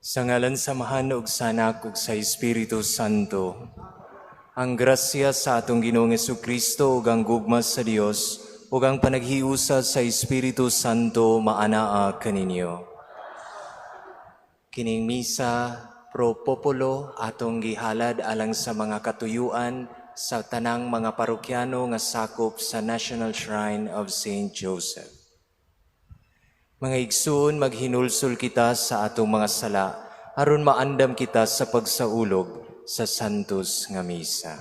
Sa ngalan sa Amahan ug sa Anak ug sa Espiritu Santo. Ang grasya sa atong Ginoong Kristo ug ang gugma sa Dios ug ang panaghiusa sa Espiritu Santo maanaa kaninyo. Kining misa pro populo atong gihalad alang sa mga katuyuan sa tanang mga parokyano nga sakop sa National Shrine of Saint Joseph. Mga igsoon, maghinulsol kita sa atong mga sala aron maandam kita sa pagsaulog sa Santos nga Misa.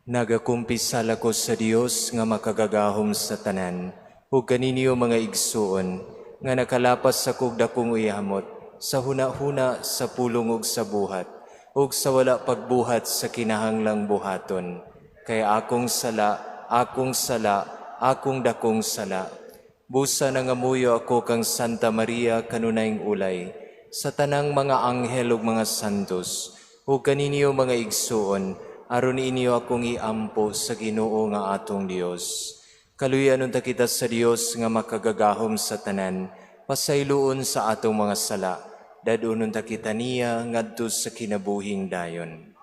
Nagakumpisal ako sa Dios nga makagagahom sa tanan ug kaninyo, mga igsoon, nga nakalapas sa kog dakong uyahamot sa huna-huna, sa pulong ug sa buhat, ug sa wala pagbuhat sa kinahanglang buhaton. Kay akong sala, akong sala, akong dakong sala. Busa nangamuyo ako kang Santa Maria, kanunayng ulay, sa tanang mga anghel ug mga santos, ug kaninyo, mga igsoon, aron inyo akong iampo sa Ginoo nga atong Dios. Kaluyan unta kita sa Dios nga makagagahom sa tanan, pasayloon sa atong mga sala, dad-on unta kita niya ngadto sa kinabuhing dayon.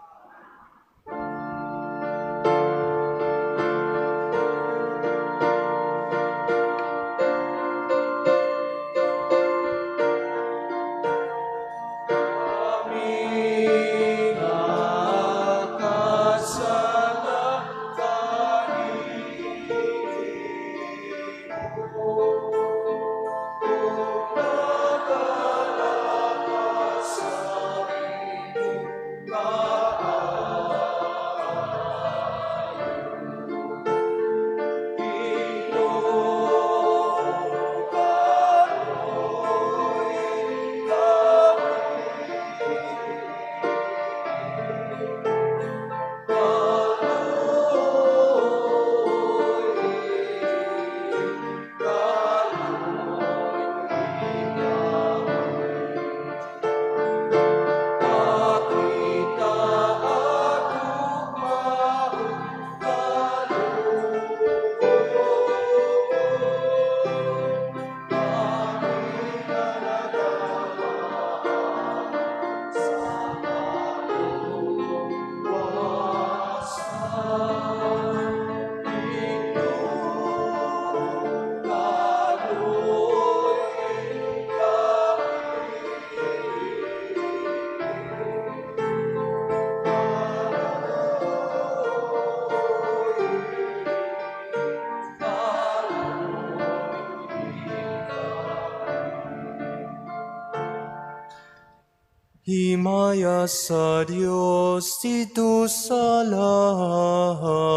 Himaya sa Dios didto sa langit.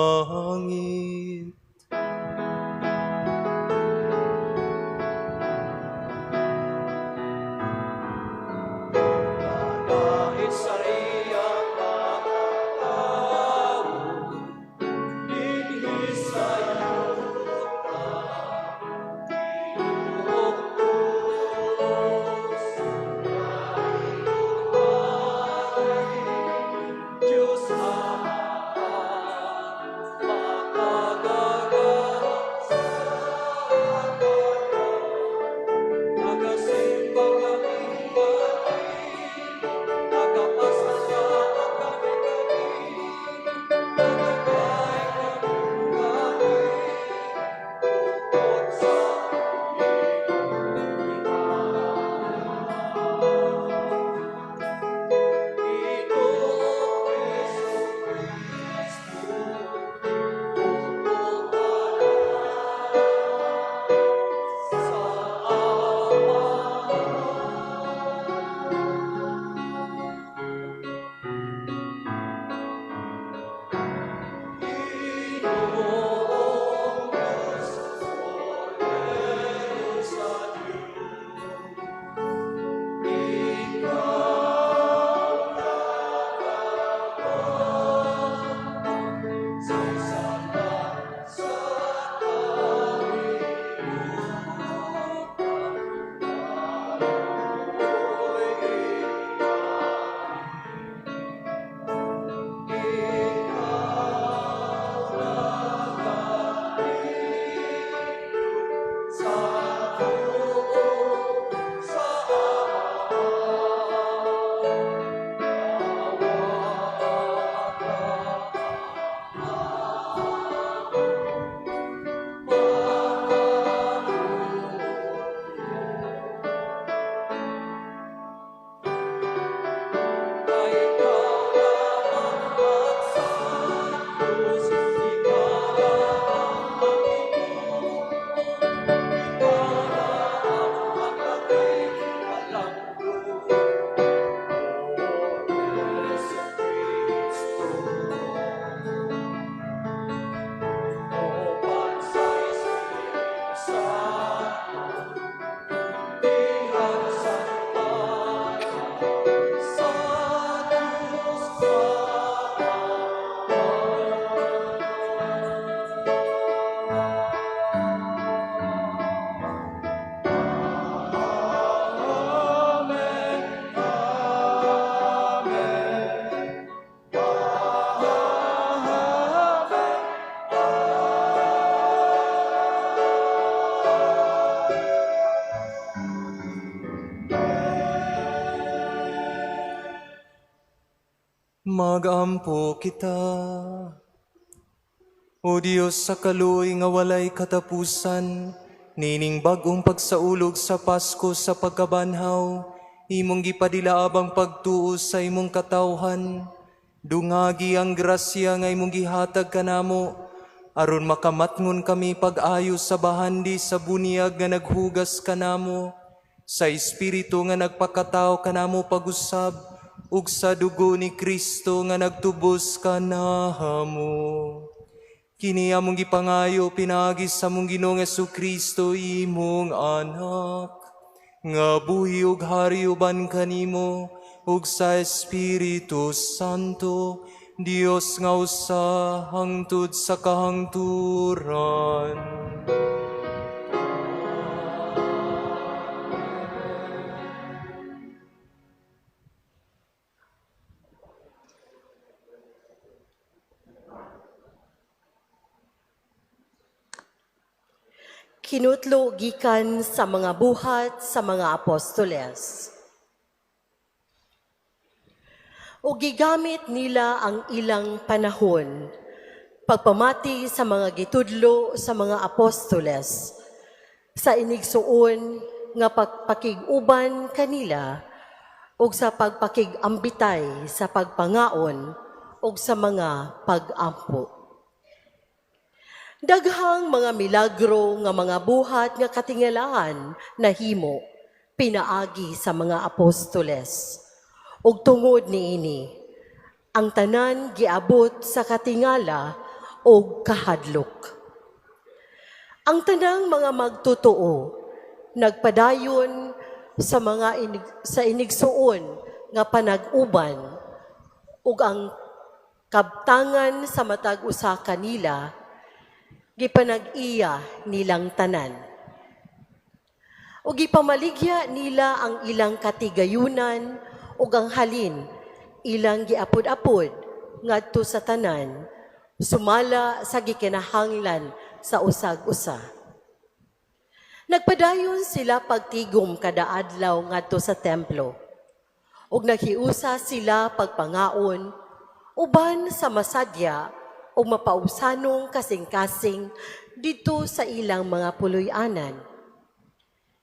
Dahil sa iyang makatao, dinhi sa yuta, Ginoong Diyos, Diyos Ama, makagagahom. Diha sa sa Diyos sa Amen, Amen, Amen. Magampo kita. O Dios, sa kaluoy nga walay katapusan, nining bag-ong pagsaulog sa Pasko sa pagkabanhaw, imong gipadilaab ang pagtuo sa imong katawhan. Dungagi ang grasya nga imong gihatag kanamo, aron makamatngon kami pag-ayo sa bahandi sa bunyag nga naghugas kanamo, sa Espiritu nga nagpakatawo kanamo pag-usab, ug sa dugo ni Kristo nga nagtubos kanamo. Kini among gipangayo pinaagi sa among Ginoong Kristo, imong anak, nga buhi ug hari uban kanimo ug sa Espiritu Santo, Dios nga usa hangtod sa kahangturan. Kinutlo gikan sa mga Buhat sa mga Apostoles. O gigamit nila ang ilang panahon pagpamati sa mga gitudlo sa mga apostoles, sa inigsuon nga pagpakig-uban kanila ug sa pagpakig-ambitay sa pagpangaon ug sa mga pag-ampo. Daghang mga milagro nga mga buhat nga katingalahan nahimo pinaagi sa mga apostoles. Ug tungod niini, ang tanan giabot sa katingala ug kahadlok. Ang tanang mga magtotoo nagpadayon sa inigsuon nga panag-uban ug ang kabtangan sa matag usa kanila gipanag-iya nilang tanan. Ug gipamaligya nila ang ilang katigayunan ug ang halin ilang giapod-apod ngadto sa tanan sumala sa gikinahanglan sa usag-usa. Nagpadayon sila pagtigom kada adlaw ngadto sa templo ug naghiusa sila pagpangaon uban sa masadya ug mapaubsanong kasing-kasing didto sa ilang mga puloy-anan.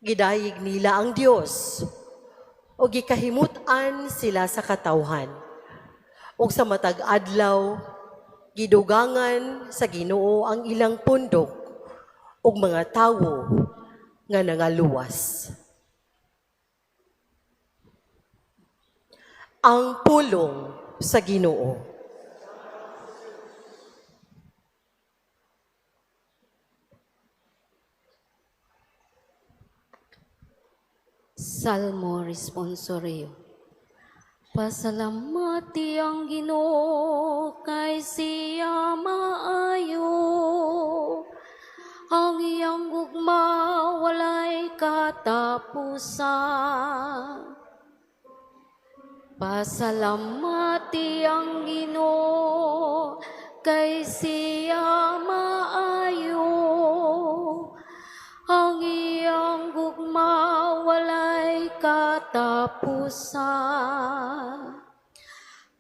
Gidayeg nila ang Dios ug gikahimut-an sila sa katawhan. Ug sa matag adlaw gidugangan sa Ginoo ang ilang pundok ug mga tawo nga nangaluwas. Ang pulong sa Ginoo. Salmo Responsorio. Pasalamati ang Ginoo kay siya maayo. Ang iyang gugma walay katapusan. Pasalamati ang Ginoo kay siya maayo. Ang iyang gugma walay katapusan.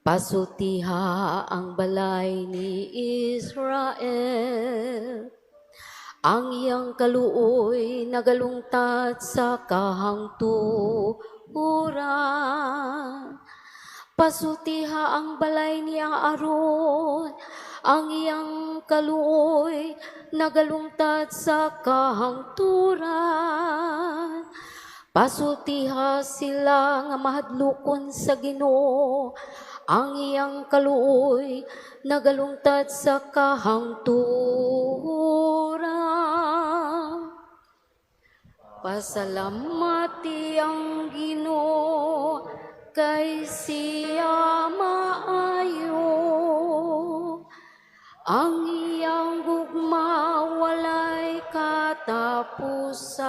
Pasultiha ang balay ni Israel. Ang iyang kaluoy nagalungtad sa kahangturan. Pasultiha ang balay ni Aaron. Ang iyang kaluoy nagalungtad sa kahangturan. Pasultiha sila nga mahadlokon sa Ginoo. Ang iyang kaluoy nagalungtad sa kahangturan. Pasalamati ang Ginoo kay siya maayo. Ang iyang gugma walay katapusan.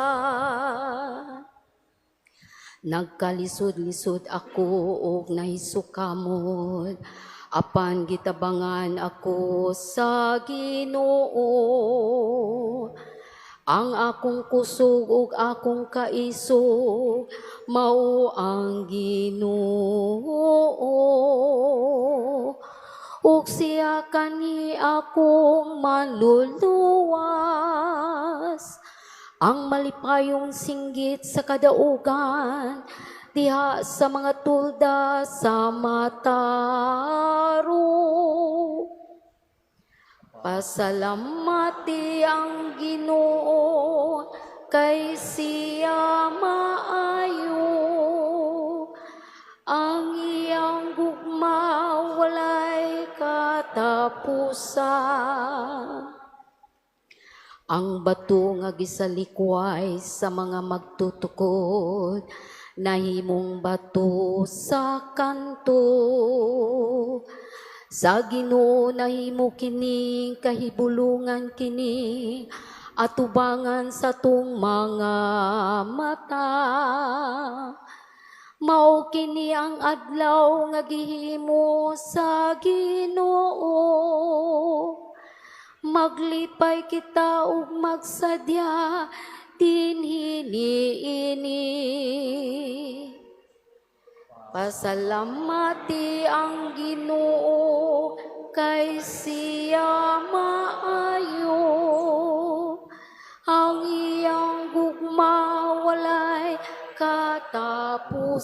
Nagkalisod-lisod ako og nahisukamot, apan gitabangan ako sa Ginoo. Ang akong kusog ug akong kaisog mao ang Ginoo. Ug siya kani akong manluluwas. Ang malipayong singgit sa kadaugan diha sa mga tulda sa matarong. Pasalamati ang Ginoo kay siya maayo. Ang iyang gugma walay katapusan. Ang bato nga gisalikway sa mga magtutukod, nahimong bato sa kanto. Sa Ginoo nahimo kini, kahibulungan kini, atubangan sa atong mga mata. Mao kini ang adlaw nga gihimo sa Ginoo. Maglipay kita ug magsadya dinhi niini. Pasalamati ang Ginoo kay siya maayo. Ang iyang gugma walay katapusan.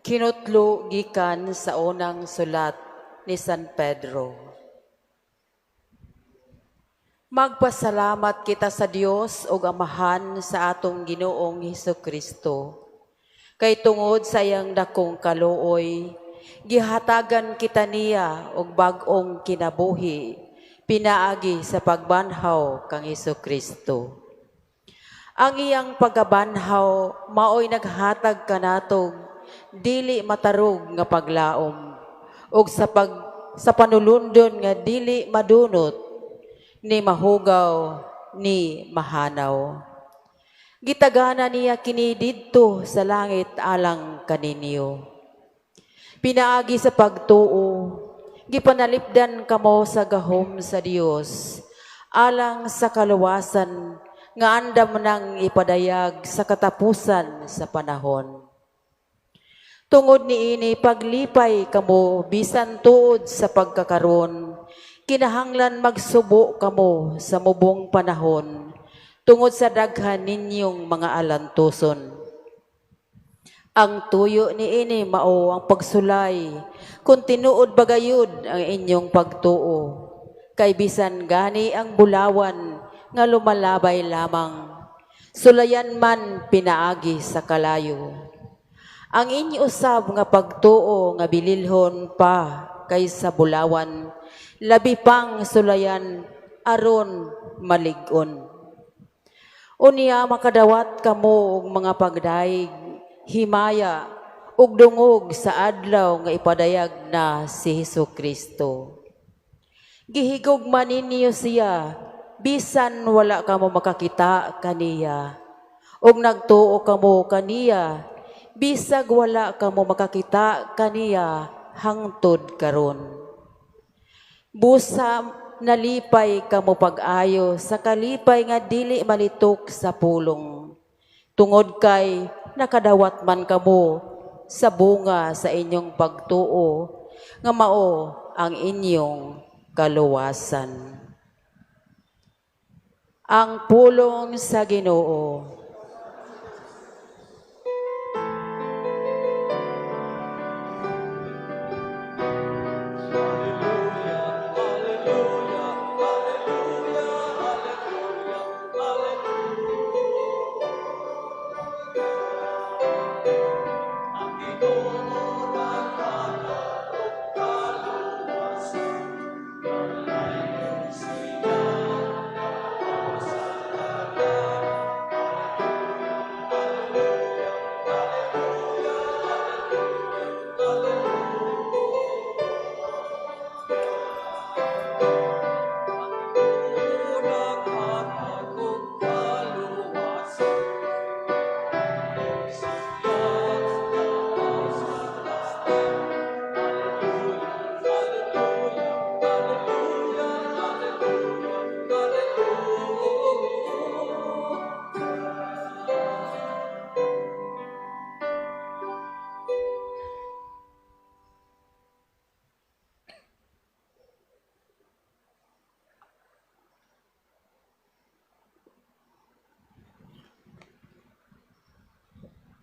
Kinutlo gikan sa unang sulat ni San Pedro. Magpasalamat kita sa Dios ug Amahan sa atong Ginoong Hesukristo. Kay tungod sa iyang dakong kaluoy, gihatagan kita niya og bag-ong kinabuhi pinaagi sa pagbanhaw kang Hesukristo. Ang iyang pagkabanhaw maoy naghatag kanatog dili matarog nga paglaom ug sa panulundon nga dili madunot ni mahugaw ni mahanaw. Gitagana niya kini didto sa langit alang kaninyo. Pinaagi sa pagtuo, gipanalipdan kamo sa gahom sa Dios alang sa kaluwasan nga andam nang ipadayag sa katapusan sa panahon. Tungod niini paglipay kamo bisan tuod sa pagkakaron, kinahanglan magsubo kamo sa mubong panahon tungod sa daghan ninyong mga alantuson. Ang tuyo niini mao ang pagsulay kung tinuod bagayod ang inyong pagtuo. Kay bisan gani ang bulawan nga lumalabay lamang, sulayan man pinaagi sa kalayo. Ang inyo usab nga pagtuo nga bililhon pa kaysa bulawan, labi pang sulayan aron malig-on. Unya makadawat kamo og mga pagdaig, himaya ug dungog sa adlaw nga ipadayag na si Hesukristo. Gihigugma ninyo siya bisan wala kamo makakita kaniya, ug nagtuo kamo kaniya bisag wala kamo makakita kaniya hangtod karon. Busa nalipay kamo pag-ayo sa kalipay nga dili malitok sa pulong, tungod kay nakadawat man kamo sa bunga sa inyong pagtuo nga mao ang inyong kaluwasan. Ang pulong sa Ginoo.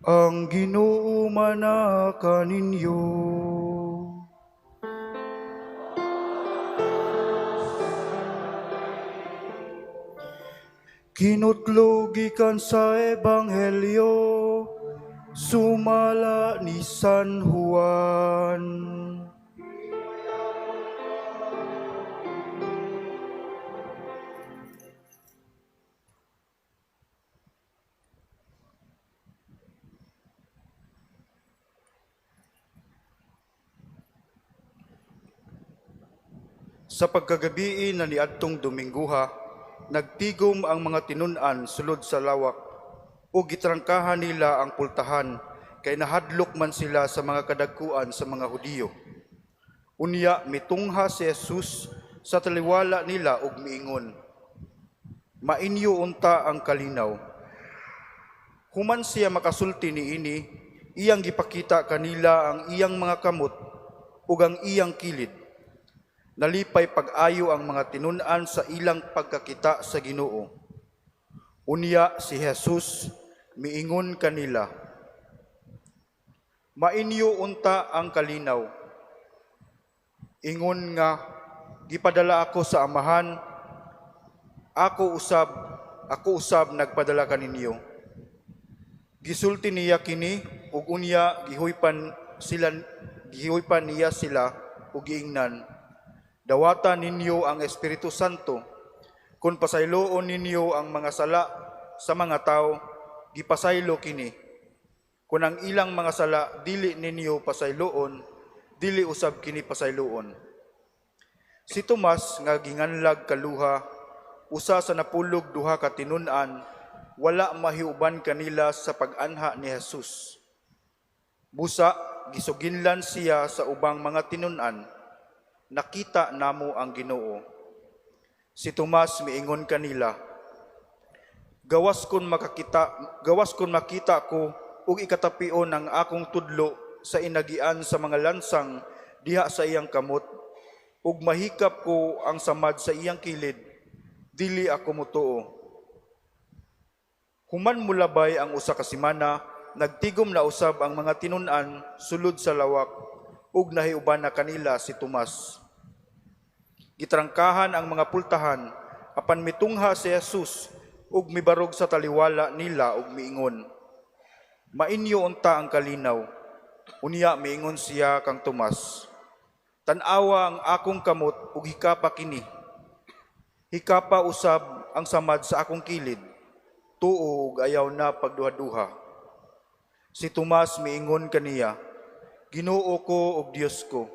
Ang Ginoo mana kaninyo. Kinutlo gikan sa Ebanghelyo sumala ni San Juan. Sa pagkagabii na niadtong Domingguha, nagtigom ang mga tinun-an sulod sa lawak ug gitrangkahan nila ang pultahan kay nahadlok man sila sa mga kadagkuan sa mga Hudiyo. Unya mitungha si Jesus sa taliwala nila ug miingon, "Mainyo unta ang kalinaw." Human siya makasulti niini, iyang gipakita kanila ang iyang mga kamot ug ang iyang kilid. Nalipay pag-ayo ang mga tinun-an sa ilang pagkakita sa Ginoo. Unya si Jesus miingon kanila, "Mainyo unta ang kalinaw. Ingon nga gipadala ako sa Amahan, ako usab nagpadala kaninyo." Gisulti niya kini ug unya gihuypan niya sila ug giingnan, "Dawata ninyo ang Espiritu Santo. Kung pasayloon ninyo ang mga sala sa mga tawo, gipasaylo kini. Kung ang ilang mga sala dili ninyo pasayloon, dili usab kini pasayloon." Si Tomas nga ginganlag Kaluha, usa sa 12 ka tinun-an, wala mahiuban kanila sa pag-anha ni Jesus. Busa gisuginlan siya sa ubang mga tinun-an, "Nakita namo ang Ginoo." Si Tomas miingon kanila, "Gawas kon makita ko ug ikatapion ang akong tudlo sa inagian sa mga lansang diha sa iyang kamot ug mahikap ko ang samad sa iyang kilid, dili ako motuo." Human molabay ang usa ka semana, nagtigom na usab ang mga tinun-an sulod sa lawak ug nahiuban na kanila si Tomas. Gitrangkahan ang mga pultahan, apan mitungha si Jesus ug mibarog sa taliwala nila ug miingon, "Mainyo unta ang kalinaw." Unya miingon siya kang Tomas, "Tan-awa ang akong kamot ug hikapa kini. Hikapa usab ang samad sa akong kilid. Tuo ug ayaw na pagduhaduha." Si Tomas miingon kaniya, "Ginoo ko ug Dios ko."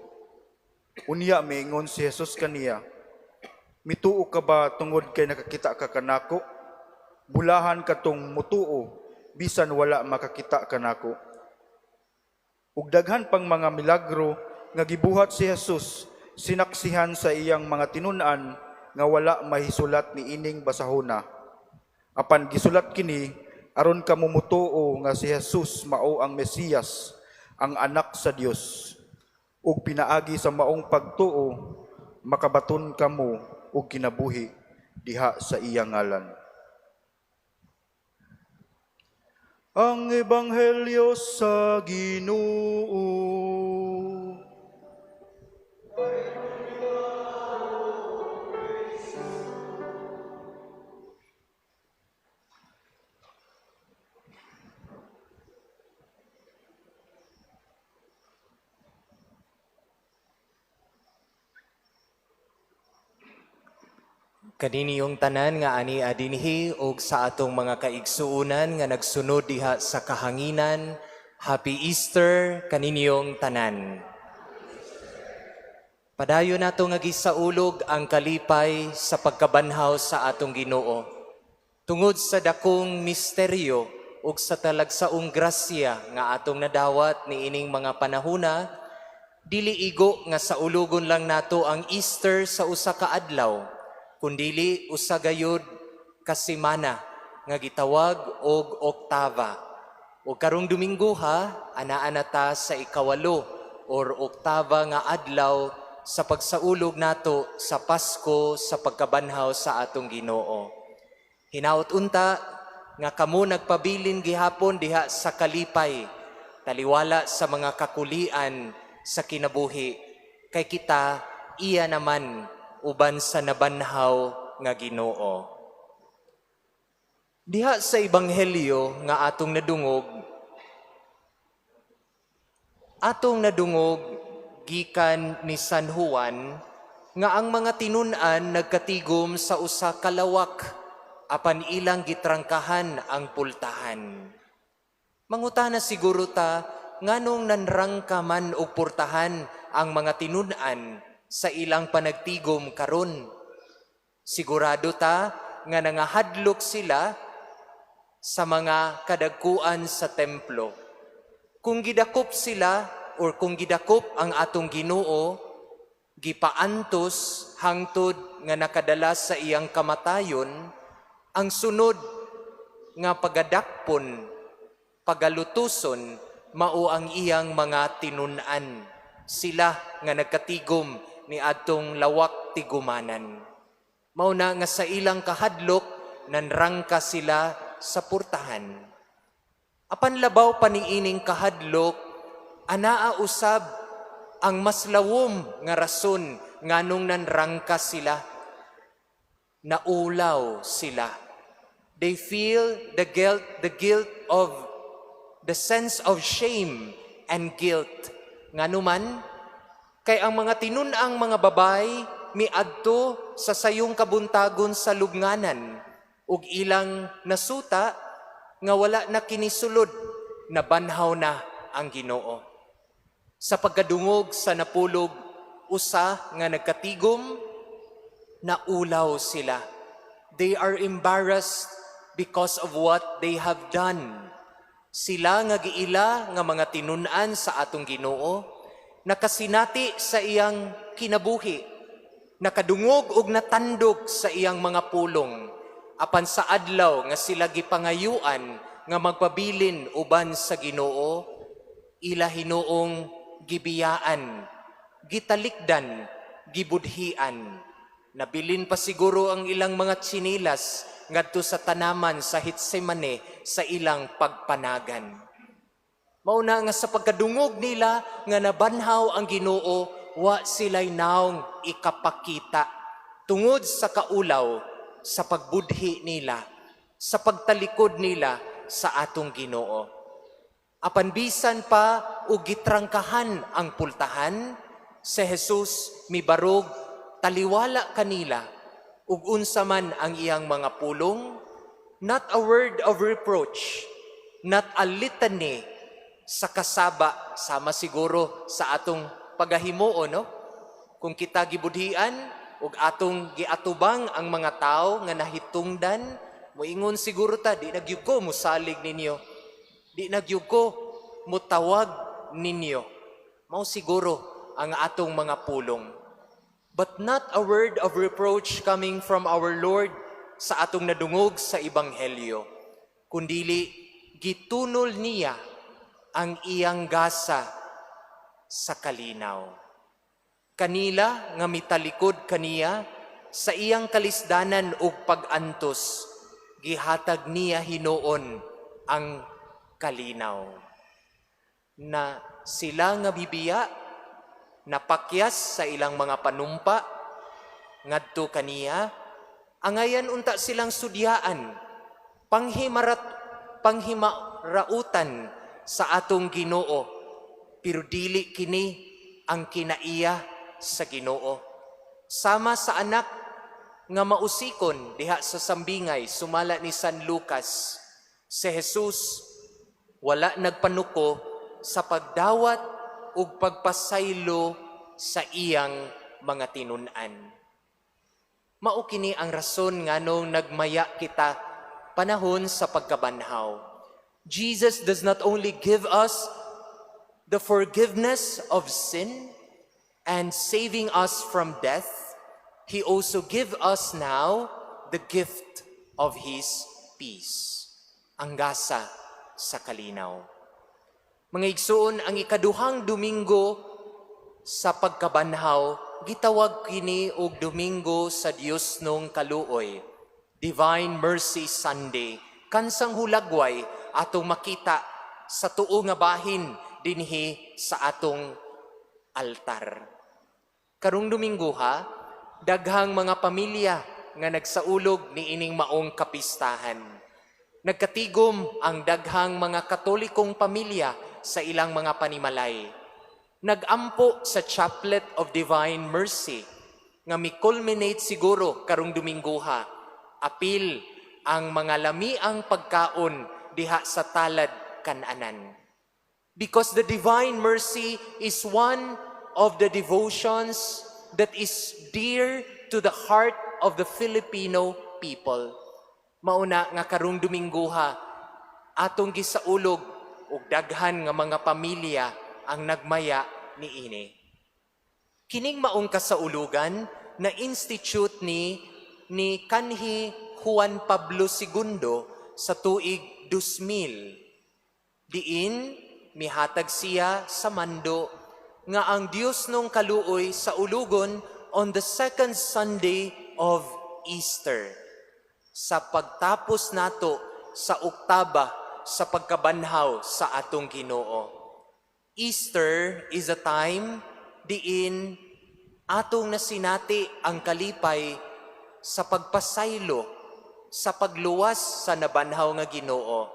Unya miingon si Jesus kaniya, "Mituo ka ba tungod kay nakakita ka kanako? Bulahan katong mutuo bisan wala makakita kanako." Ug daghan pang mga milagro nga gibuhat si Jesus sinaksihan sa iyang mga tinun-an nga wala mahisulat niining basahona. Apan gisulat kini aron kamo motuo nga si Jesus mao ang Mesiyas, ang anak sa Dios. Ug pinaagi sa maong pagtuo makabaton kamo og kinabuhi diha sa iyang ngalan. Ang Ebanghelyo sa Ginoo. Kaniniyong tanan nga ani adinhi ug sa atong mga kaigsuonan nga nagsunod diha sa kahanginan, Happy Easter kaninyong tanan. Padayon nato nga gisaulog ang kalipay sa pagkabanhaw sa atong Ginoo. Tungod sa dakong misteryo ug sa talagsaong grasya nga atong nadawat niining mga panahuna, dili igo nga saulugon lang nato ang Easter sa usa ka adlaw, kundili usa gayud ka semana nga gitawag og oktava. O karong Domingo ha, anaa na ta sa 8 or oktava nga adlaw sa pagsaulog nato sa Pasko sa pagkabanhaw sa atong Ginoo. Hinaot unta nga kamo nagpabilin gihapon diha sa kalipay, taliwala sa mga kakulian sa kinabuhi, kay kita iya naman uban sa nabanhaw nga Ginoo. Diha sa Ebanghelyo nga atong nadungog gikan ni San Juan nga ang mga tinun-an nagkatigom sa usa ka lawak apan ilang gitrangkahan ang pultahan. Mangutana siguro ta nganong nanrangka man og purtahan ang mga tinun-an sa ilang panagtigom karon. Sigurado ta nga nangahadlok sila sa mga kadagkuan sa templo. Kung gidakop sila or kung gidakop ang atong Ginoo, gipaantos hangtod nga nakadala sa iyang kamatayon, ang sunod nga pagadakpon, pagalutuson, mao ang iyang mga tinun-an. Sila nga nagkatigom ni adtong lawak tigumanan. Mao na nga sa ilang kahadlok, nanrangka sila sa purtahan. Apan labaw pa niining kahadlok, anaa usab ang mas lawom nga rason nganong nanrangka sila. Naulaw sila. They feel the guilt of the sense of shame and guilt. Nganuman, kay ang mga tinun-ang mga babay miadto sa sayong kabuntagon sa lubnganan ug ilang nasuta nga wala na kini sulod, nabanhaw na ang Ginoo. Sa pagkadungog sa napulog usa nga nagkatigom, naulaw sila. They are embarrassed because of what they have done. Sila nga giila nga mga tinun-an sa atong Ginoo, nakasinati sa iyang kinabuhi, nakadungog og natandog sa iyang mga pulong, apan sa adlaw nga sila gipangayuan nga magpabilin uban sa Ginoo, ila hinuong gibiyaan, gitalikdan, gibudhian. Nabilin pa siguro ang ilang mga tsinilas ngadto sa tanaman sa Getsemane sa ilang pagpanagan. Mauna nga sa pagkadungog nila nga nabanhaw ang Ginoo, wa sila'y naong ikapakita tungod sa kaulaw sa pagbudhi nila, sa pagtalikod nila sa atong Ginoo. Apan bisan pa og gitrangkahan ang pultahan, si Jesus mibarog taliwala kanila ug unsa man ang iyang mga pulong, not a word of reproach, not a litany sa kasaba, sama siguro sa atong pagahimuon, no? Kung kita gibudhian ug atong giatubang ang mga tao nga nahitungdan, moingon siguro ta, "Di na gyud ko musalig ninyo. Di na gyud ko mutawag ninyo." Mao siguro ang atong mga pulong. But not a word of reproach coming from our Lord sa atong nadungog sa Ebanghelyo, kundili gitunol niya ang iyang gasa sa kalinaw. Kanila nga mitalikod kaniya sa iyang kalisdanan ug pag-antos, gihatag niya hinuon ang kalinaw. Na sila nga bibiya, napakyas sa ilang mga panumpa ngadto kaniya, angayan unta silang sudyaan, panghimarautan sa atong Ginoo, pero dili kini ang kinaiya sa Ginoo. Sama sa anak nga mausikon diha sa sambingay sumala ni San Lucas, si Jesus wala nagpanuko sa pagdawat ug pagpasaylo sa iyang mga tinun-an. Mao kini ang rason nganong nagmaya kita panahon sa pagkabanhaw. Jesus does not only give us the forgiveness of sin and saving us from death, He also give us now the gift of His peace. Ang gasa sa kalinaw. Mga igsoon, ang ikaduhang Domingo sa pagkabanhaw, gitawag kini og Domingo sa Diosnong Kaluoy, Divine Mercy Sunday. Kansang hulagway atong makita sa tuo nga bahin dinhi sa atong altar. Karong Domingo ha, daghang mga pamilya nga nagsaulog niining maong kapistahan. Nagkatigom ang daghang mga Katolikong pamilya sa ilang mga panimalay. Nagampo sa Chaplet of Divine Mercy nga mi-culminate siguro karong Domingo ha. Apil ang mga lamiang pagkaon diha sa talad kananan. Because the Divine Mercy is one of the devotions that is dear to the heart of the Filipino people. Mauna nga karong Domingo ha, atong gisaulog og daghan nga mga pamilya ang nagmaya niini. Kining maong kasaulugan na institute ni kanhi Juan Pablo II sa tuig 2000. Diin mihatag siya sa mando nga ang Dios nung kaluoy saulugon on the second Sunday of Easter. Sa pagtapos nato sa oktaba sa pagkabanhaw sa atong Ginoo. Easter is a time diin atong nasinati ang kalipay sa pagpasaylo, sa pagluwas sa nabanhaw nga Ginoo.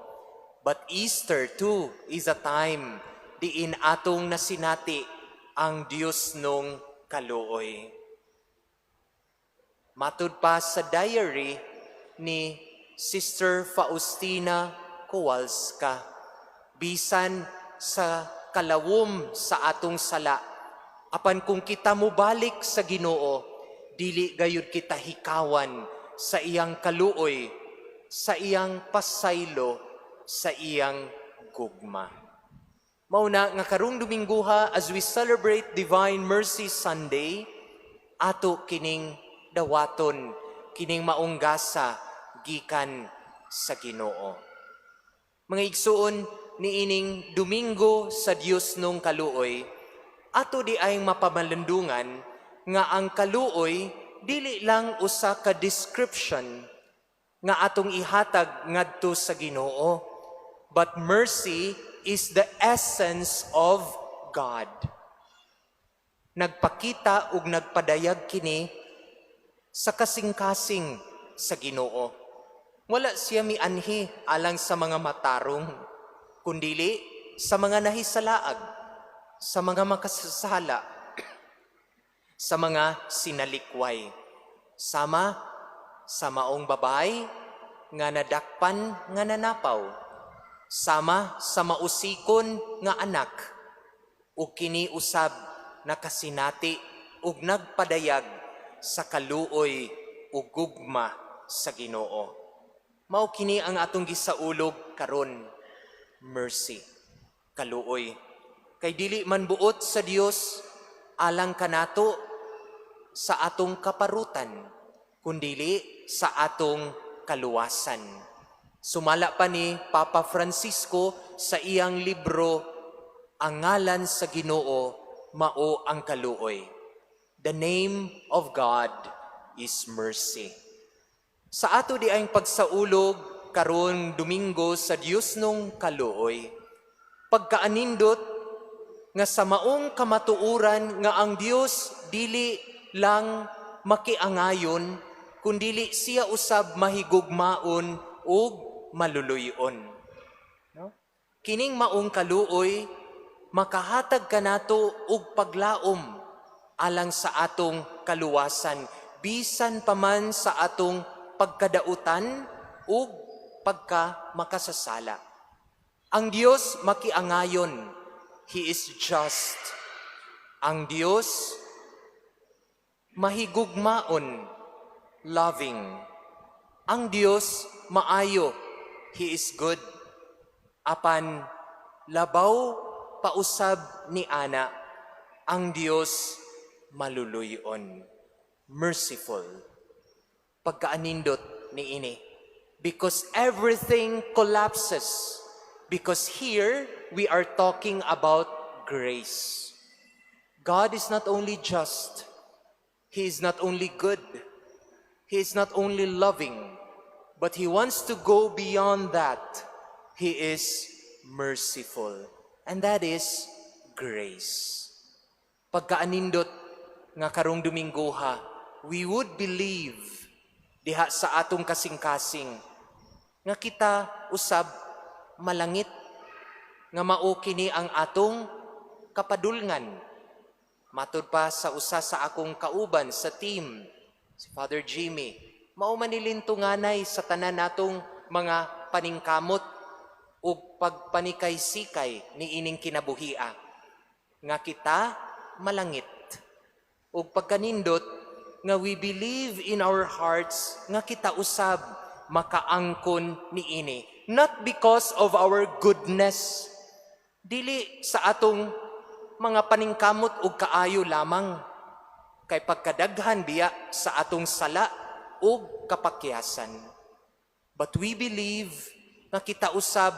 But Easter too is a time diin atong nasinati ang Dios nung kaluoy. Matud pa sa diary ni Sister Faustina Kowalska, bisan sa kalawom sa atong sala, apan kung kita mobalik sa Ginoo, dili gayud kita hikawan sa iyang kaluoy, sa iyang pasaylo, sa iyang gugma. Mauna nga karong Dominguha, as we celebrate Divine Mercy Sunday, ato kining dawaton, kining maong gasa gikan sa Ginoo. Mga igsuon, niining Domingo sa Dios nung kaluoy, ato diay mapamalandungan nga ang kaluoy dili lang usa ka description nga atong ihatag ngadto sa Ginoo, but mercy is the essence of God. Nagpakita ug nagpadayag kini sa kasing-kasing sa Ginoo. Wala siya mianhi alang sa mga matarong, kundili sa mga nahisalaag, sa mga makasasala, sa mga sinalikway. Sama sa maong babay nga nadakpan nga nanapaw, sama sa mausikon nga anak, ug kini usab nakasinati ug nagpadayag sa kaluoy ug gugma sa Ginoo. Mao kini ang atong gisaulog karon, mercy, kaluoy. Kay dili man buot sa Dios alang kanato sa atong kaparutan, kundili sa atong kaluwasan. Sumala pa ni Papa Francisco sa iyang libro, "Ang ngalan sa Ginoo mao ang kaluoy." The name of God is mercy. Sa ato diayng pagsaulog karon Domingo sa Dios nung kaluoy, pagkaanindot nga sa maong kamatuoran nga ang Dios dili lang makiangayon, kundili siya usab mahigugmaon ug maluluyon. No? Kining maong kaluoy makahatag kanato og paglaom alang sa atong kaluwasan bisan pa man sa atong pagkadautan ug pagka makasasala. Ang Dios makiangayon. He is just. Ang Dios mahigugmaon, loving. Ang Dios maayo. He is good. Apan labaw pausab ni ana, ang Dios maluluyon, merciful. Pagkaanindot ni ini. Because everything collapses. Because here we are talking about grace. God is not only just, He is not only good, He is not only loving, But He wants to go beyond that. He is merciful. And that is grace. Pagkaanindot nga karong Domingoha, we would believe diha sa atong kasing-kasing nga kita usab malangit, nga mao kini ang atong kapadulngan. Matud pa sa usa sa akong kauban sa team, si Father Jimmy, mao man ni lintunganay sa tanan natong mga paningkamot ug pagpanikay-sikay niining kinabuhia nga kita malangit. Ug pagkanindot nga we believe in our hearts nga kita usab makaangkon niini, not because of our goodness, dili sa atong mga paningkamot ug kaayo lamang, kay pagkadaghan biya sa atong sala ug kapakyasan, but we believe nga kita usab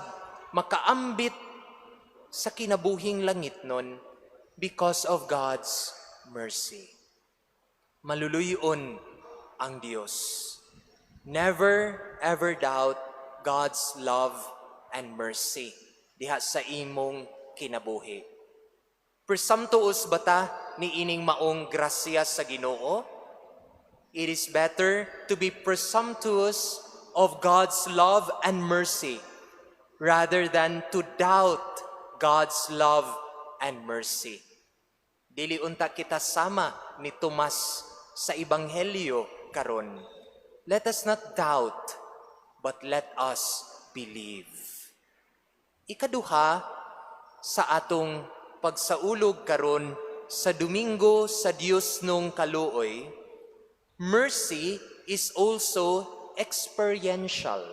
makaambit sa kinabuhing langitnon because of God's mercy. Maluluyon ang Dios. Never ever doubt God's love and mercy diha sa imong kinabuhi. Presumptuous ba ta niining maong grasya sa Ginoo? It is better to be presumptuous of God's love and mercy rather than to doubt God's love and mercy. Dili unta kita sama ni Tomas sa Ebanghelyo karon. Let us not doubt, but let us believe. Ikaduha, sa atong pagsaulog karon sa Domingo sa Diosnong Kaluoy, mercy is also experiential.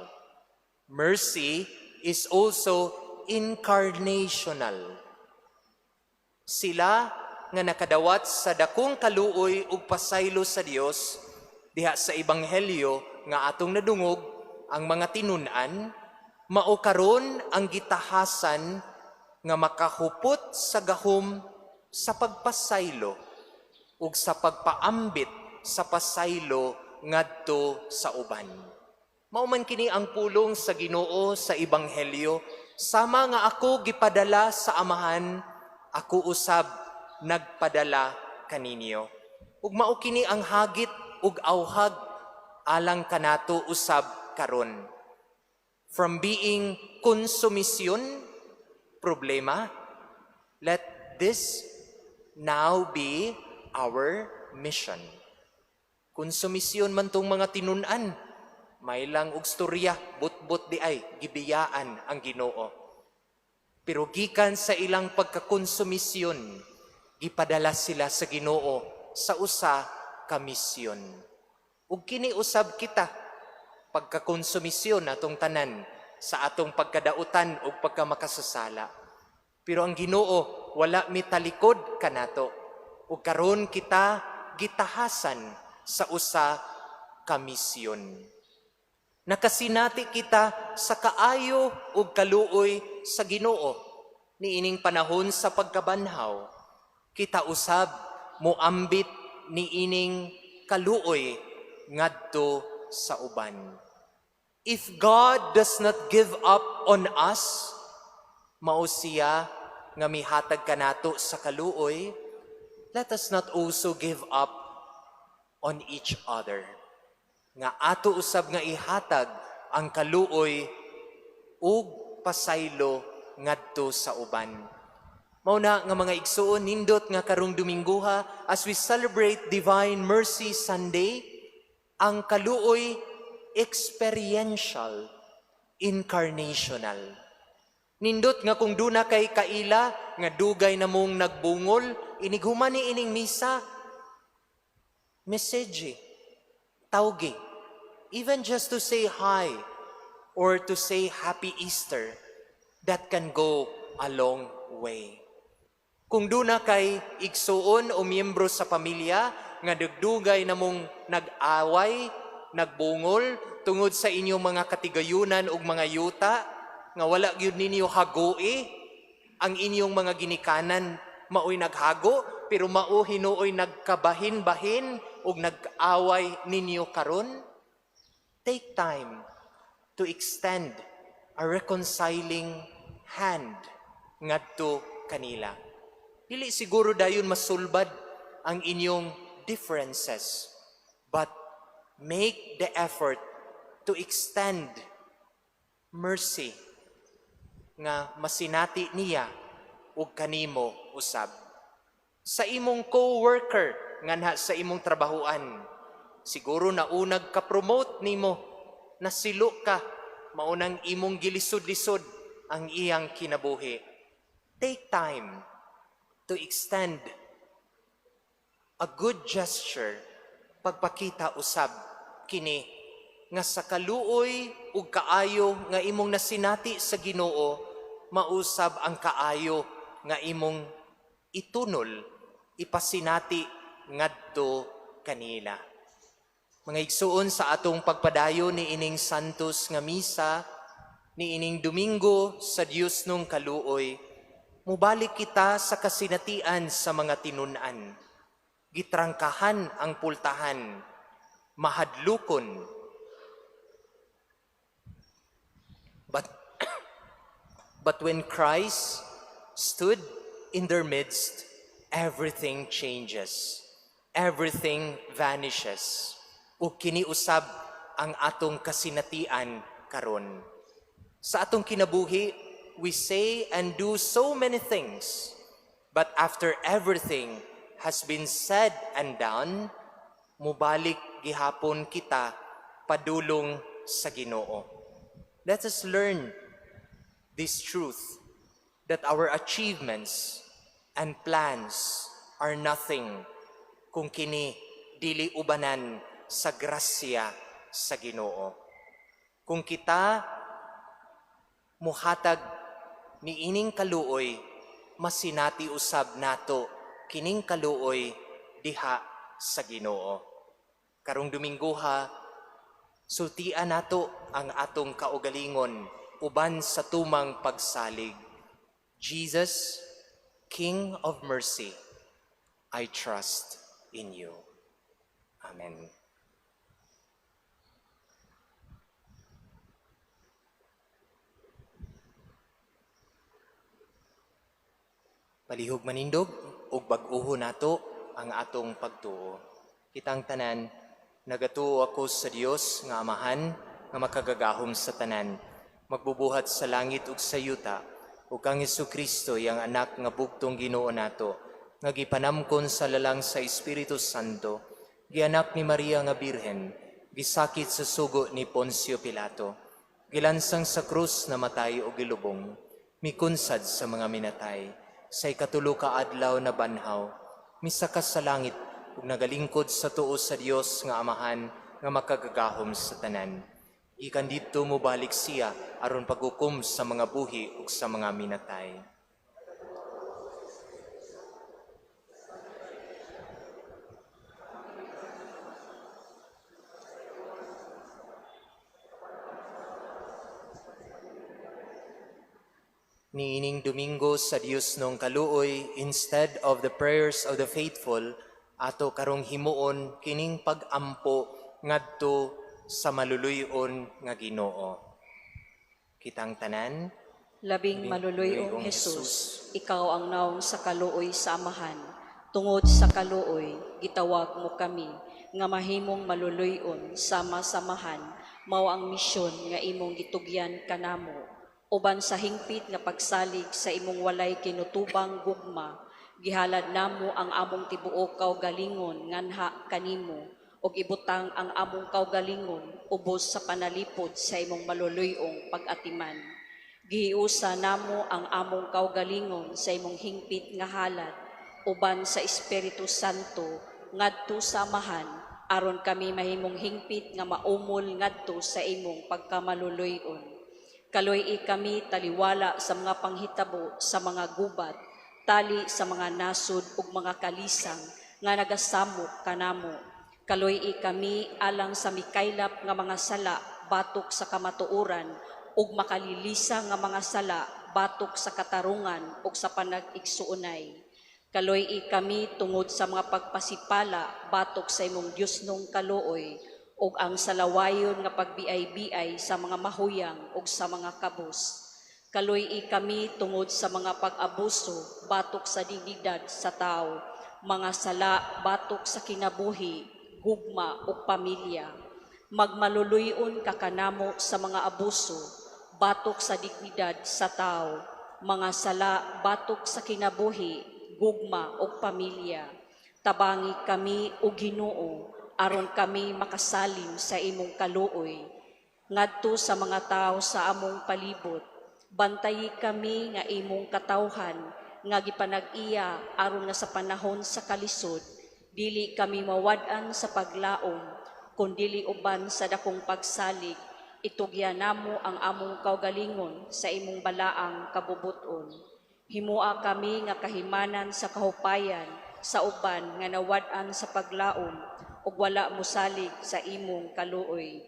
Mercy is also incarnational. Sila nga nakadawat sa dakong kaluoy ug pasaylo sa Dios diha sa Ebanghelyo nga atong nadungog, ang mga tinun-an, mao karon ang gitahasan nga makahupot sa gahom sa pagpasaylo ug sa pagpaambit sa pasaylo ngadto sa uban. Mao man kini ang pulong sa Ginoo sa Ebanghelyo, "Sama nga ako gipadala sa Amahan, ako usab nagpadala kaninyo." Ug mao kini ang hagit ug auhag alang kanato usab karon. From being konsumisyon, problema, let this now be our mission. Konsumisyon man tong mga tinun-an, may lang og storya, butbut diay, gibiyaan ang Ginoo. Pero gikan sa ilang pagkakonsumisyon, gipadala sila sa Ginoo sa usa ka misyon. Ug kini usab kita, pagkakonsumisyon natong tanan sa atong pagkadautan ug pagkamakasasala. Pero ang Ginoo wala mitalikod kanato. Ug karon kita gitahasan sa usa ka misyon. Nakasinati kita sa kaayo ug kaluoy sa Ginoo niining panahon sa pagkabanhaw. Kita usab moambit niining kaluoy ngadto sa uban. If God does not give up on us, mao siya nga mihatag kanato sa kaluoy, let us not also give up on each other. Nga ato usab nga ihatag ang kaluoy ug pasaylo ngadto sa uban. Mao na nga, mga igsuon, nindot nga karong Domingoha, as we celebrate Divine Mercy Sunday, ang kaluoy experiential, incarnational. Nindot nga kung duna kay kaila nga dugay na mong nagbungol, inighuman ni ining misa, message, tawgi, even just to say hi or to say Happy Easter, that can go a long way. Kung duna kay igsuon o miyembro sa pamilya nga dugdugay na mong nag-away, nagbungol tungod sa inyong mga katigayunan ug mga yuta nga wala gyud ninyo hagoi, ang inyong mga ginikanan maoy naghago, pero mao hinuoy nagkabahin-bahin ug nag-away ninyo karon, take time. to extend a reconciling hand ngadto kanila. Dili siguro dayon masulbad ang inyong differences, but make the effort to extend mercy nga masinati niya ug kanimo usab. Sa imong co-worker nganha sa imong trabahuan, siguro naunag ka promote nimo, nasilo ka, maunang imong gilisod-lisod ang iyang kinabuhi. Take time to extend a good gesture, pagpakita usab kini nga sa kaluoy ug kaayo nga imong nasinati sa Ginoo, mausab ang kaayo nga imong itunol, ipasinati ngadto kanila. Mga igsuon, sa atong pagpadayon ni ining Santos nga Misa, ni ining Domingo sa Dios nung kaluoy, mubalik kita sa kasinatian sa mga tinun-an. Gitrangkahan ang pultahan, mahadlukon. But when Christ stood in their midst, everything changes. Everything vanishes. Ug kini usab ang atong kasinatian karon. Sa atong kinabuhi, we say and do so many things. But after everything has been said and done, mubalik gihapon kita padulong sa Ginoo. Let us learn this truth that our achievements and plans are nothing kung kini dili ubanan sa grasya sa Ginoo. Kung kita muhatag ni ining kaluoy, masinati usab nato kining kaluoy diha sa Ginoo. Karong Domingoha, sultian nato ang atong kaugalingon uban sa tumang pagsalig. Jesus, King of mercy, I trust in you. Amen. Palihog manindog ug bag-oho nato ang atong pagtuo. Kitang tanan, nagatuo ako sa Dios nga Amahan nga makagagahom sa tanan, magbubuhat sa langit ug sa yuta, ug kang Hesukristo, iyang anak nga bugtong Ginoo nato, nga gipanamkon sa lalang sa Espiritu Santo, gianak ni Maria nga Birhen, gisakit sa sugo ni Poncio Pilato, gilansang sa krus, namatay ug gilubong, mikunsad sa mga minatay, sa ikatulo ka adlaw nabanhaw, misaka sa langit ug nagalingkod sa tuo sa Dios nga Amahan nga makagagahom sa tanan. Gikan didto mobalik siya aron paghukom sa mga buhi ug sa mga minatay. Niining Domingo sa Dios nung kaluoy, instead of the prayers of the faithful, ato karong himuon kining pag-ampo ngadto sa maluluy-on nga Ginoo. Kitang tanan, Labing Labing maluluy-ong maluluy-ong Jesus, ikaw ang nawong sa kaluoy sa Amahan. Tungod sa kaluoy, gitawag mo kami nga mahimong maluluy-on sama sa Amahan, mao ang misyon nga imong gitugyan kanamo. Uban sa hingpit nga pagsalig sa imong walay kinutubang gugma, gihalad namo ang among tibuok kaugalingon nganha kanimo, ug ibutang ang among kaugalingon ubos sa panalipod sa imong maluluy-ong pag-atiman. Gihiusa namo ang among kaugalingon sa imong hingpit nga halad, uban sa Espiritu Santo ngadto sa Amahan, aron kami mahimong hingpit nga maumol ngadto sa imong pagkamaluluy-on. Kaluy-i kami taliwala sa mga panghitabo sa mga gubat, tali sa mga nasod ug mga kalisang nga nagasamok kanamo. Kaluy-i kami alang sa mikaylap nga mga sala batok sa kamatuoran ug makalilisa nga mga sala batok sa katarungan ug sa panag-igsuonay. Kaluy-i kami tungod sa mga pagpasipala batok sa imong Dios nung kaluoy ug ang salawayon nga pagbiay-biay sa mga mahuyang ug sa mga kabus. Kaluy-i kami tungod sa mga pag-abuso batok sa dignidad sa tao, mga sala batok sa kinabuhi, gugma ug pamilya. Magmaluluy-on ka kanamo sa mga abuso batok sa dignidad sa tao, mga sala batok sa kinabuhi, gugma ug pamilya. Tabangi kami o Ginoo aron kami makasalim sa imong kaluoy ngadto sa mga tawo sa among palibot. Bantayi kami nga imong katawhan nga gipanag-iya aron nga sa panahon sa kalisod dili kami mawad-an sa paglaom, kundili uban sa dakong pagsalig itugyan namo ang among kaugalingon sa imong balaang kabubuton. Himoa kami nga kahimanan sa kahupayan sa uban nga nawad-an sa paglaom ug wala mosalig sa imong kaluoy.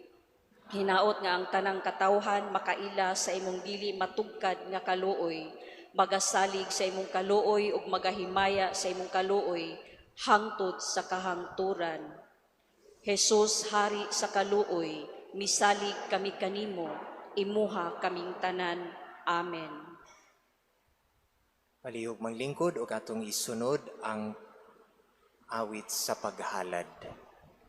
Hinaot nga ang tanang katawhan makaila sa imong dili matugkad nga kaluoy, magasalig sa imong kaluoy ug magahimaya sa imong kaluoy hangtod sa kahangturan. Jesus, hari sa kaluoy, misalig kami kanimo, imuha kaming tanan. Amen. Palihog manglingkod ug atong isunod ang awit sa paghalad. Sa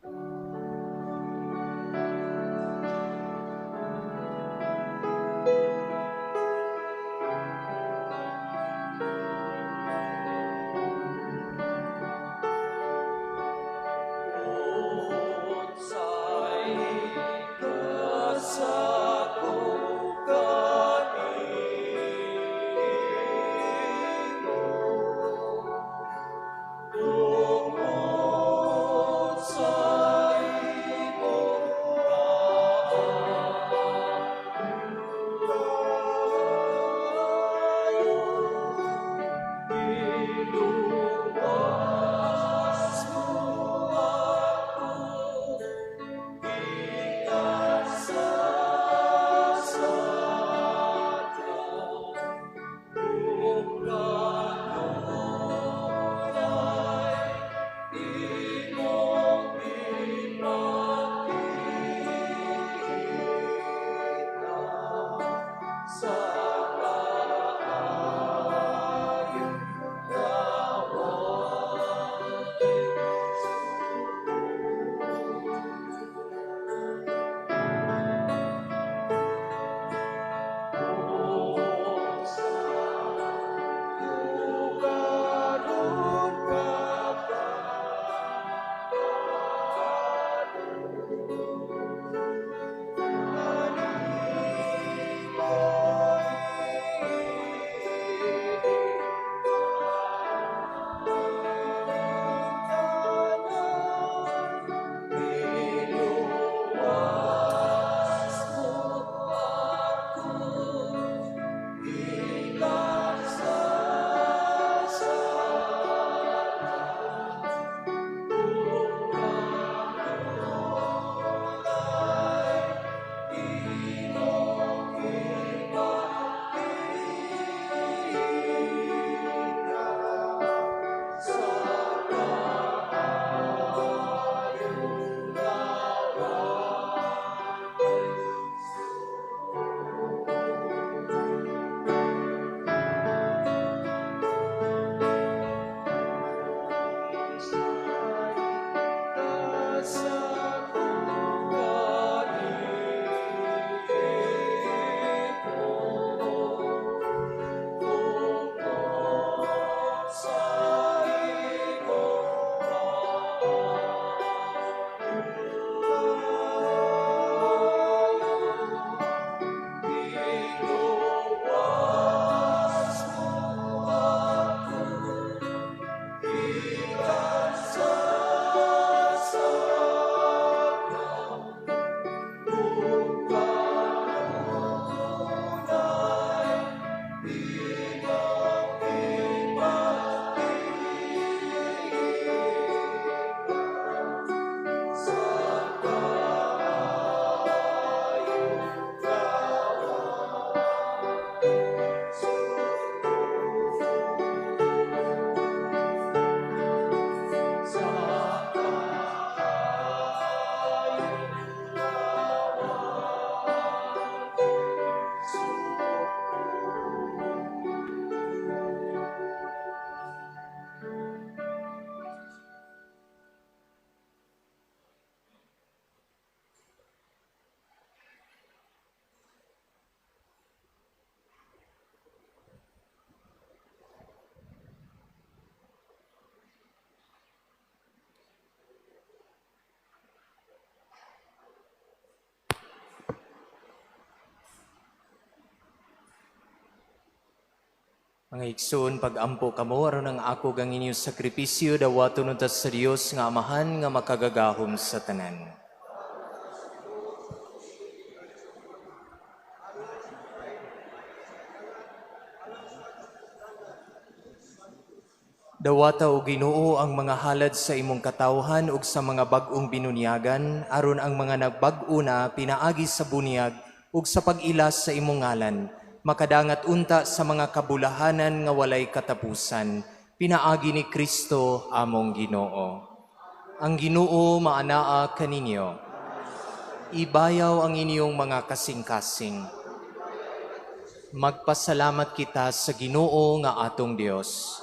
Mga igsoon, pag-ampo kamo aron ang ako ug ang inyong sakripisyo dawaton unta sa Dios nga Amahan nga makagagahom sa tanan. Dawata o Ginoo ang mga halad sa imong katawhan ug sa mga bag-ong binunyagan aron ang mga nagbag-o na pinaagi sa bunyag ug sa pag-ila sa imong ngalan makadangat unta sa mga kabulahanan nga walay katapusan pinaagi ni Kristo among Ginoo. Ang Ginoo maanaa kaninyo. Ibayaw ang inyong mga kasing-kasing. Magpasalamat kita sa Ginoo nga atong Dios.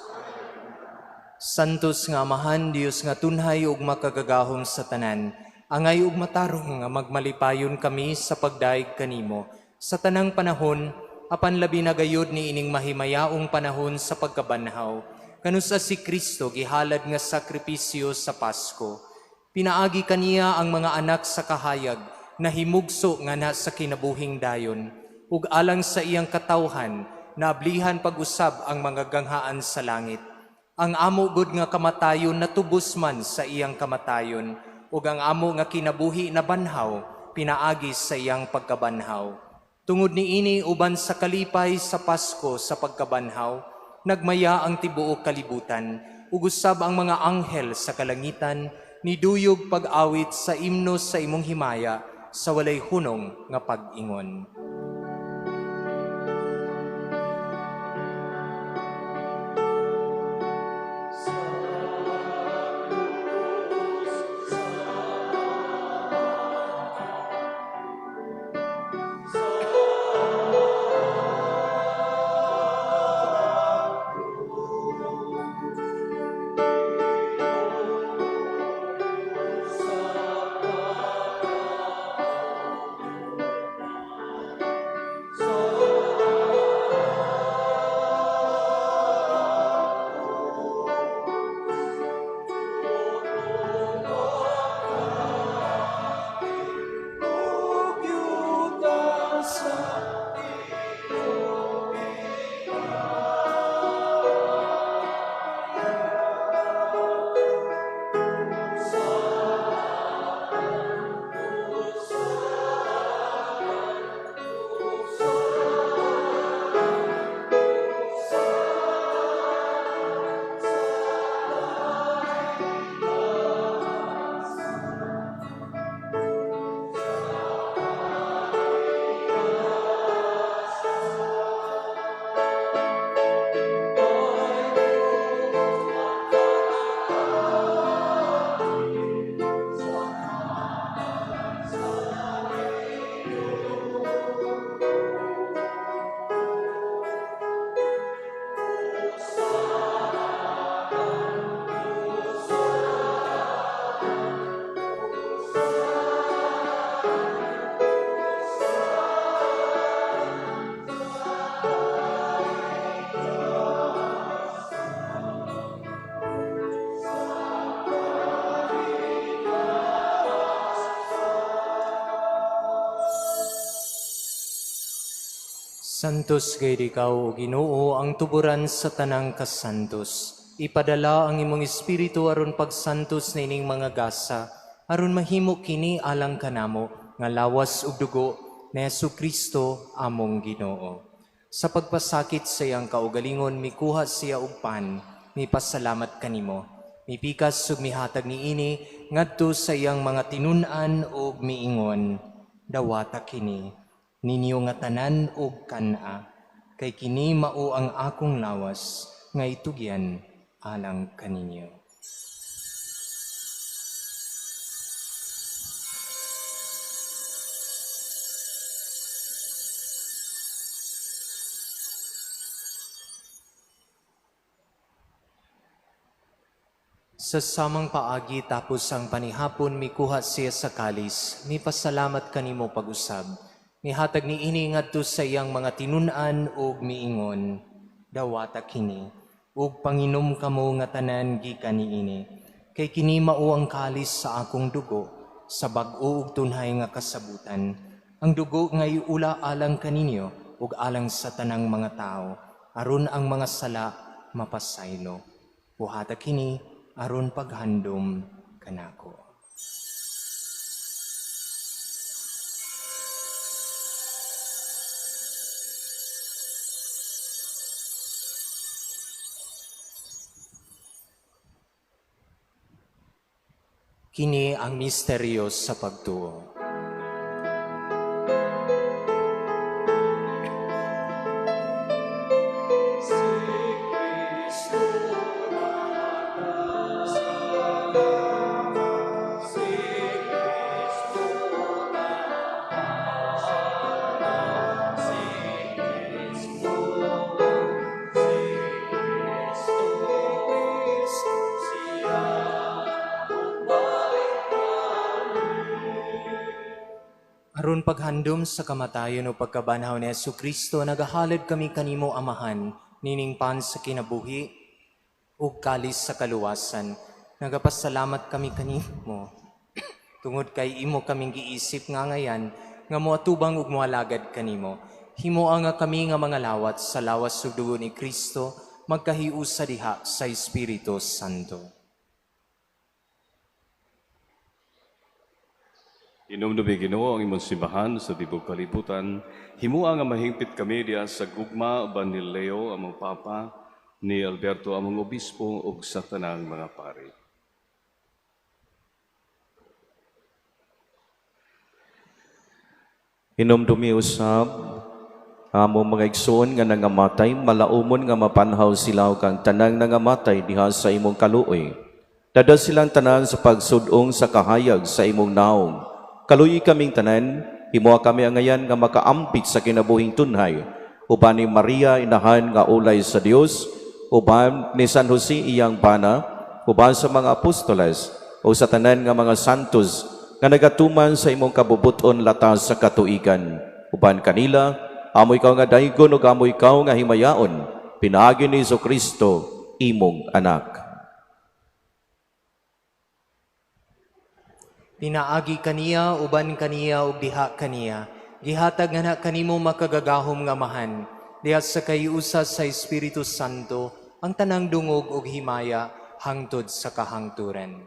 Santos nga Amahan, Dios nga tunhay ug makagagahom sa tanan, angay ug matarong nga magmalipayon kami sa pagdayeg kanimo sa tanang panahon, apan labi na gayud ni ining mahimayaong panahon sa pagkabanhaw, kanusa si Kristo gihalad nga sakripisyo sa Pasko. Pinaagi kaniya ang mga anak sa kahayag, nahimugso nga na sa kinabuhing dayon, ug alang sa iyang katawhan, naablihan pag-usab ang mga ganghaan sa langit. Ang amo gud nga kamatayon natubos man sa iyang kamatayon, ug ang amo nga kinabuhi na banhaw pinaagi sa iyang pagkabanhaw. Tungod niini uban sa kalipay sa Pasko sa pagkabanhaw, nagmaya ang tibuok kalibutan, ug usab ang mga anghel sa kalangitan, niduyog pag-awit sa imno sa imong himaya sa walay hunong nga pag-ingon. Santos gayud ikaw, O Ginoo, ang tuburan sa tanang kasantos. Ipadala ang imong espiritu aron pagsantos niining mga gasa, aron mahimo kini alang kanamo nga lawas ug dugo ni Hesukristo among Ginoo. Sa pagpasakit sa iyang kaugalingon, mikuha siya og pan, mipasalamat kanimo. Mipikas ug mihatag niini ngadto sa iyang mga tinun-an ug miingon, dawata kini ninyo nga tanan ug kan-a, kay kini mao ang akong lawas nga itugyan alang kaninyo. Sa samang paagi tapos ang panihapon, mikuha siya sa kalis, mipasalamat kanimo pag-usab. Mihatag niini ngadto sa iyang mga tinun-an ug miingon, dawata kini, ug panginom kamo nga tanan gikan niini. Kay kini mao ang kalis sa akong dugo, sa bag-o ug tunhay nga kasabutan. Ang dugo nga iula alang kaninyo ug alang sa tanang mga tawo, aron ang mga sala mapasaylo. Buhata kini aron paghandom kanako. Kini ang misteryo sa pagtuo. Aron paghandom sa kamatayon o pagkabanhaw ni Hesukristo, nagahalad kami kanimo, Amahan, nining pan sa kinabuhi ug kalis sa kaluwasan. Nagapasalamat kami kanimo tungod kay imo kaming giisip nga ngayan nga moatubang ug moalagad kanimo. Himoa nga kami nga mga lawat sa lawas ug dugo ni Kristo magkahiusa diha sa Espiritu Santo. Hinumdumi, Ginoo, ang imong simbahan sa tibok kalibutan. Himua nga mahingpit kami diha sa gugma uban ni Leo among Papa, ni Alberto among Obispo ug sa tanang mga pari. Hinumdumi usab among mga igsoon nga nangamatay, malaumon nga mapanhaw sila ug ang tanang nangamatay diha sa imong kaluoy. Dada silang tanan sa pagsudong sa kahayag sa imong naong. Kaluyi kaming tanan, himoa kami angayan nga makaampit sa kinabuhing tunhay, uban ni Maria inahan nga ulay sa Dios, uban ni San Jose iyang bana, uban sa mga apostoles, o sa tanan nga mga santos nga nagatuman sa imong kabubuton latas sa katuigan. Uban kanila, amo ikaw nga daygon ug amo ikaw nga himayaon, pinaagi ni Kristo imong anak. Pinaagi kaniya, uban kaniya, ug diha kaniya. Gihatag nga na kanimo makagagahom nga Amahan, diha sa kahiusa sa Espiritu Santo, ang tanang dungog ug himaya hangtod sa kahangturan.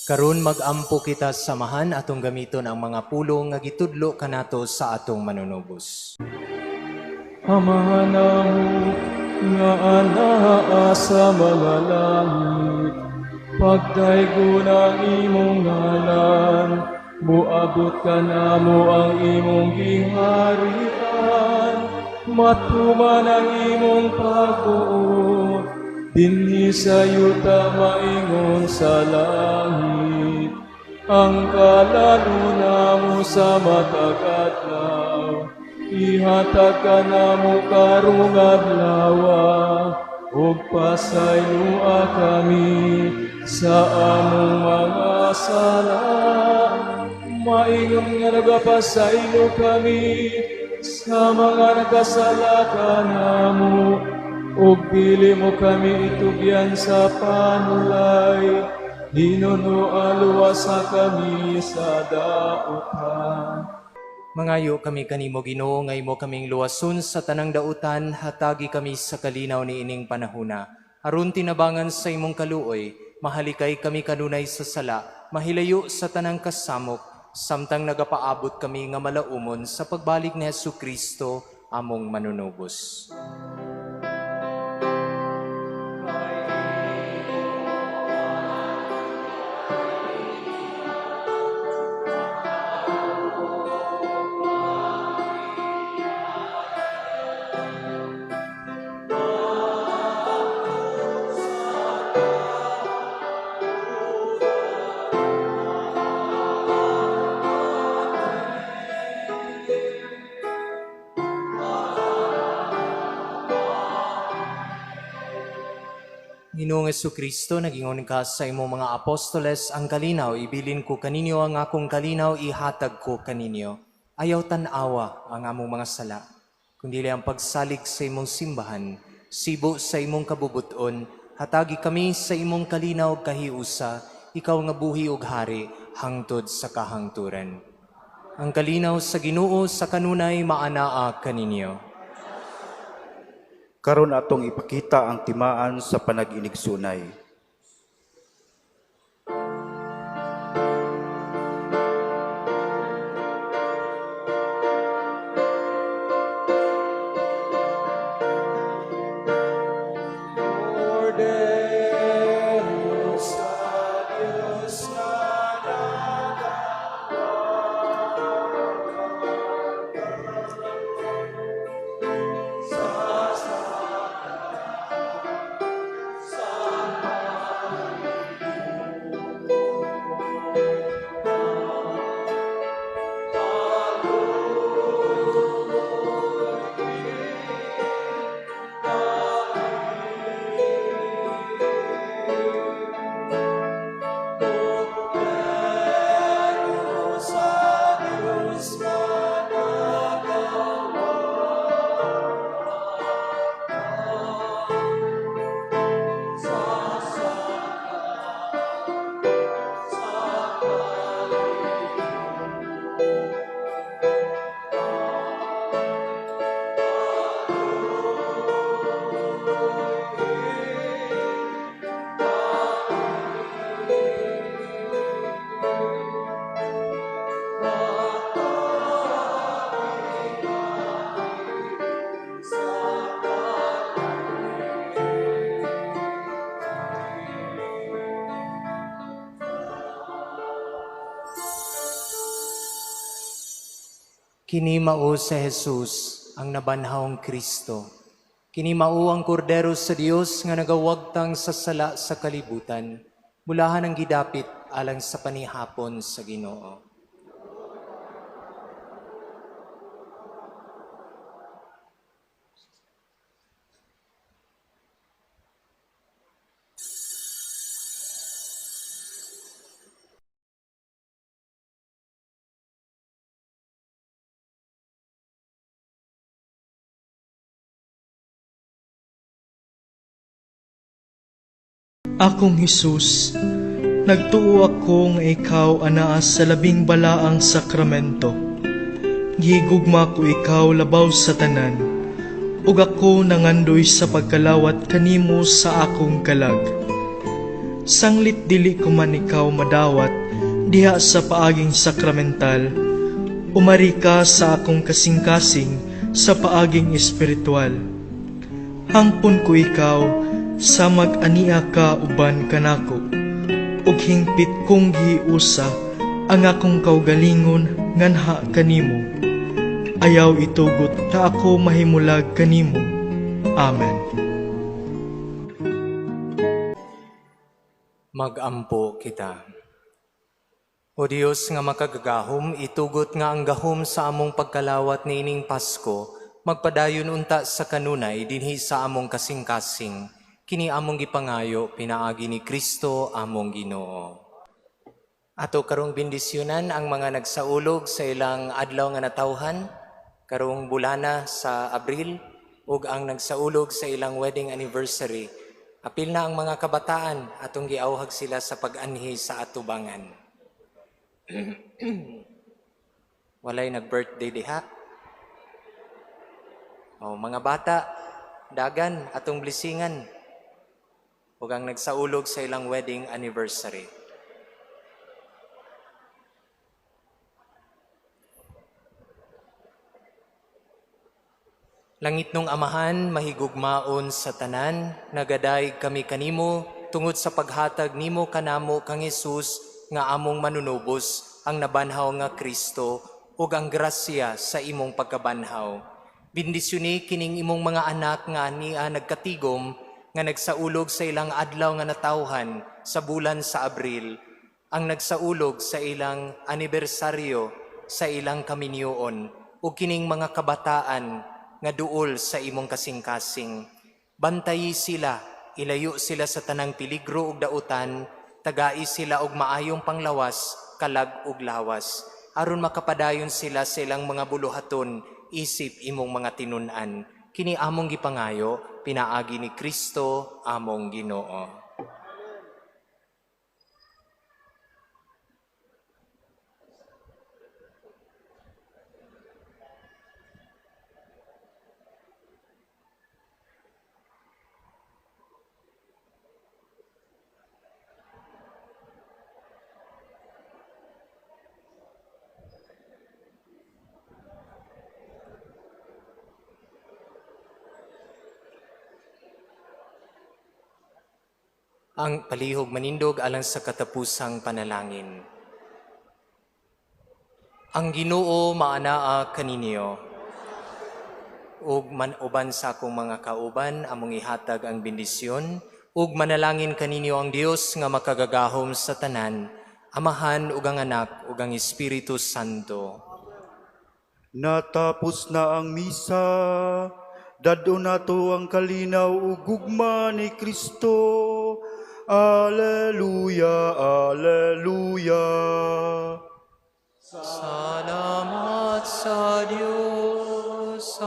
Karon mag-ampo kita samahan atong gamiton ang mga pulong nga gitudlo kanato sa atong manunubos. Amahan namo nga anaa sa mga langit, pagdaygon ang imong ngalan, moabot kanamo ang imong giharian, matuman ang imong pagbuot, dinhi sa yuta maingon sa langit. Ang kalalo namo sa matag adlaw, ihatag kanamo karong adlawa, ug pasayloa kami sa among mga sala, maingon nga nagapasaylo kami sa mga nagkasala kanamo, ug dili mo kami itugyan sa panulay, hinunoa luwasa kami sa dautan. Mangayo kami kanimo, Ginoo, nga imo kaming luwason sa tanang dautan, hatagi kami sa kalinaw niining panahuna. Aron tinabangan sa imong kaluoy, mahalikay kami kanunay sa sala, mahilayo sa tanang kasamok, samtang nagapaabot kami nga malaumon sa pagbalik ni Hesukristo among manunubos. Ginoong Kristo, nagingon ka sa imong mga apostoles, "Ang kalinaw ibilin ko kaninyo, ang akong kalinaw ihatag ko kaninyo." Ayaw tan-awa ang among mga sala, kundi ang pagsalig sa imong simbahan. Sibo sa imong kabubuton, hatagi kami sa imong kalinaw kahiusa, ikaw nga buhi ug hari hangtod sa kahangturan. Ang kalinaw sa Ginoo sa kanunay maanaa kaninyo. Karon atong ipakita ang timaan sa panag-inigsunay. Kordero sa Diyos nga sa Diyos nga Kini mao si Jesus, ang nabanhawng Kristo. Kini mao ang Kordero sa Dios nga nagawagtang sa sala sa kalibutan. Bulahan ang gidapit alang sa panihapon sa Ginoo. Akong Hesus, nagtuo ako nga ikaw anaa sa labing balaang sakramento. Gihigugma ko ikaw labaw sa tanan, ug ako nangandoy sa pagkalawat kanimo sa akong kalag. Sanglit dili ko man ikaw madawat diha sa paaging sakramental, umari ka sa akong kasing-kasing sa paaging espiritual. Hangpon ko ikaw sa mag-ania ka uban kanako, ug hingpit kong gihiusa ang akong kaugalingon nganha kanimo. Ayaw itugot na ako mahimulag kanimo. Amen. Magampo kita. O Dios nga makagagahom, itugot nga ang gahom sa among pagkalawat niining Pasko, magpadayon unta sa kanunay dinhi sa among kasing-kasing. Kini among gipangayo pinaagi ni Kristo among Ginoo. Ato karong bendisyonan ang mga nagsaulog sa ilang adlaw nga natawhan karong bulana sa Abril ug ang nagsaulog sa ilang wedding anniversary. Apil na ang mga kabataan, atong giawhag sila sa pag-anhi sa atubangan. Walay nag-birthday diha. O mga bata, dagan atong blesingan ug ang nagsaulog sa ilang wedding anniversary. Langit nung Amahan, mahigugmaon sa tanan, nagadayeg kami kanimo tungod sa paghatag nimo kanamo kang Hesus nga among manunubos, ang nabanhaw nga Kristo, ug ang grasya sa imong pagkabanhaw. Bendisyoni kining imong mga anak nga ania nagkatigom nga nagsaulog sa ilang adlaw nga natawhan sa bulan sa Abril, ang nagsaulog sa ilang anibersaryo sa ilang kaminyoon, ug kining mga kabataan nga duol sa imong kasing-kasing. Bantayi sila Ilayo sila sa tanang peligro ug dautan, tagai sila og maayong panglawas, kalag ug lawas, aron makapadayon sila sa ilang mga buluhaton isip imong mga tinun-an. Kini among gipangayo pinaagi ni Kristo among Ginoo. Ang palihog manindog alang sa katapusang panalangin. Ang Ginoo maanaa kaninyo. Ug man uban sa akong mga kauban among ihatag ang bendisyon ug manalangin kaninyo ang Dios nga makagagahom sa tanan, Amahan ug ang Anak ug ang Espiritu Santo. Natapos na ang misa, dad-on nato ang kalinaw ug gugma ni Kristo. Alleluia, alleluia. Salamat sa Dios.